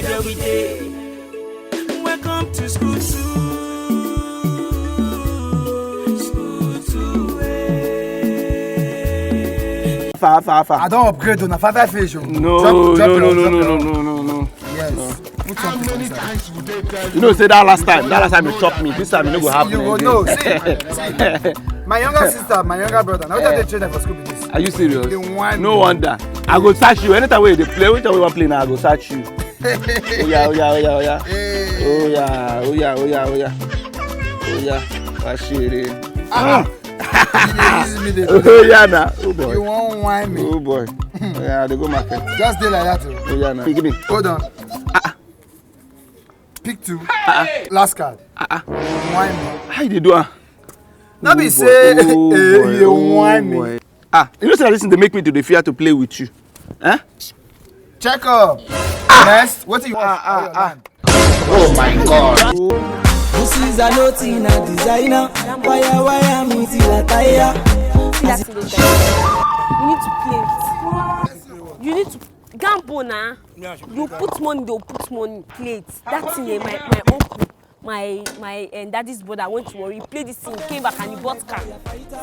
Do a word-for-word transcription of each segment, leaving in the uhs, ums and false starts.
Every day. Welcome to school two. School two. Far, far, far. I don't upgrade on a five five age. No, drop, drop no, no, no, no, no, no, no, no, no. Yes. Put something inside. You know, say that last time, that last time you chop me, this time you no go happen. You go again. No, see, see. My younger sister, my younger brother. Now that they train for school with this. Are you serious? They want. No wonder. I go touch you. Anytime wey you dey play, which way you wan play now, I go touch you. Oya, oya, oya, oya. Hey. Oya, oya, oya, oya. Oya, wá ṣeré. Ah. You dey use me, dey play. Oya na. Oh boy. You wan whine me? Oh boy. Oya, I dey go market. Just dey like that o. Oya na. Give me. Hold on. Pick two. Last card. Whine me. How you dey do am? No be say you dey whine me. Ah, you know say this thing dey make me to dey fear to play with you. Eh? Check up. Next, what you want? Ah, ah, ah. Oh my God. This is a nothing a designer. Wire, wire, me till I tire. See that thing dey tire. You need to play it. You need to gamble na. You put money, they'll put money. Play it. That thing, eh, my, my uncle, my, my, and daddy's brother went to Warri, play this thing, came back and he bought car.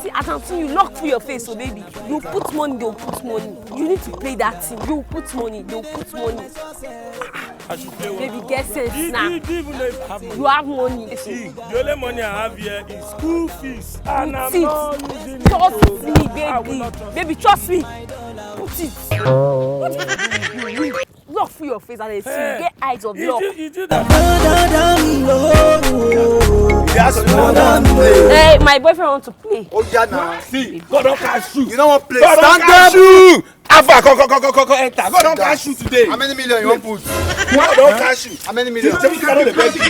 See, as I'm seeing you, luck for your face, so baby. You put money, they'll put money. You need to play that thing. You put money, they'll put money. Baby, get sense now. You have money. See, the only money I have here is school fees. And I'm not using it. Trust me, baby. Baby, trust me. Put it. Luck for your face and they see you get eyes of luck. Hey, my boyfriend want to play. Oh yeah, now. See, God don't catch you. You don't want to play. God don't catch you. Alpha, come, come, come, come, come, come, enter. God don't catch you today. How many million you want put? God don't catch you. How many million? Seven million dey beg you.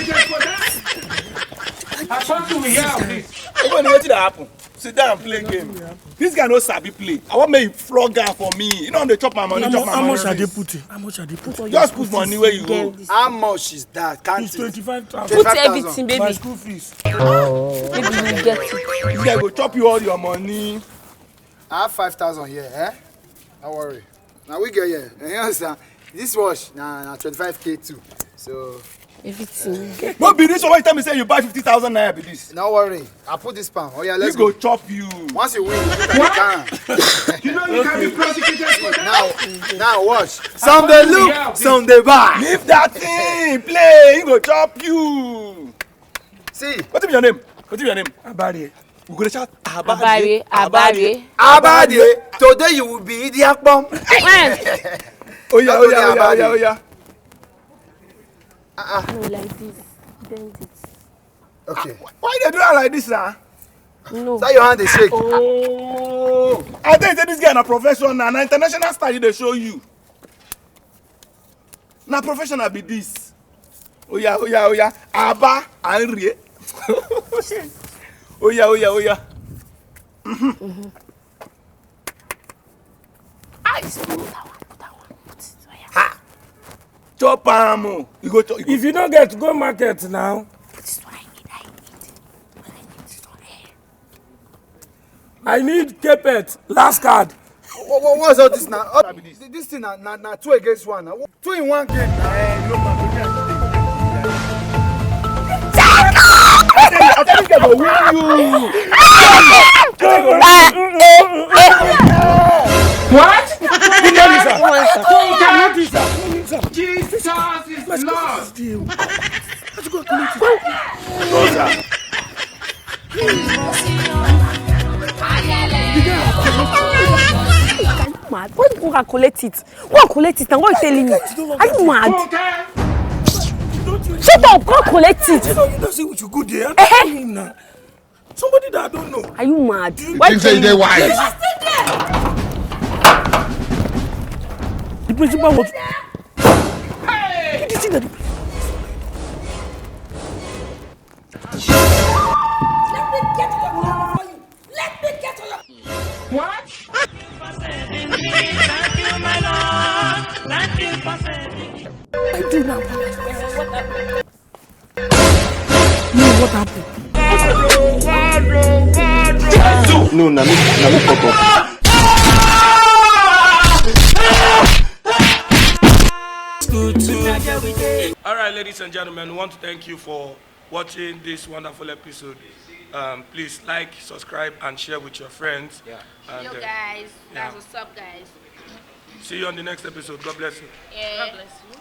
I thought you were here of this. Even wetin dey happen? Sit down and play game. This guy no sabi play. I want make you flog am for me. You know they chop my money, chop my money. How much are they putting? How much are they putting? Just put money where you go. How much is that? Can't it? It's twenty-five thousand. Put everything, baby. My school fees. Maybe you get it. This guy go chop you all your money. I have five thousand here, eh? No worry. Now we get here. You understand? This watch, na, na twenty-five K too. So, everything you get. No be this one wey you tell me say you buy fifty thousand naira be this. No worry. I put this pound. Oh yeah, let's go. This go chop you. Once you win, you put am down. You know you can be prosecuted for that. Now, now watch. Some dey look, some dey buy. Leave that thing. Play. He go chop you. See. What be your name? What be your name? Abari. We go dey shout, "Abade, Abade, Abade, Abade." Today you will be Idiakpom. When? Oh yeah, oh yeah, oh yeah, oh yeah, oh yeah. Uh-uh. No, like this. Bend it. Okay. Why they do that like this now? No. That your hand dey shake. Oh. I tell you, say this guy na professional, na international style he dey show you. Na professional be this. Oya, oya, oya. Aba, Anrie. Oya, oya, oya. Ice, put that one, put that one, put it. Oya. Ha! Chop am o. You go chop. If you no get, go market now. This one I need, I need. I need carpet. Last card. What, what, what's all this now? All this thing na, na, na two against one. Now. Two in one game. Eh, you know, man, I tell you, I tell you, they go win you. What? Who tell you, sir? Who tell you, sir? Jesus is Lord. Let's go and collect it. No, sir. Are you mad? Why you go and collect it? Go and collect it now. What are you telling me? Are you mad? Shut up! Go and collect it. You know, you know, say we should go there. Eh, eh. Now. Somebody that I don't know. Are you mad? You think say you dey wise? The principal was. Did you see that? Let me get to your class before you. Let me get to your. What? Thank you, my Lord. Thank you for saving me. I did not. No, what happened? No, na me, na me fuck up. All right, ladies and gentlemen, we want to thank you for watching this wonderful episode. Um, please like, subscribe, and share with your friends. Yeah. And, Yo, uh, guys, that's yeah. What's up, guys. See you on the next episode. God bless you. Yeah. God bless you.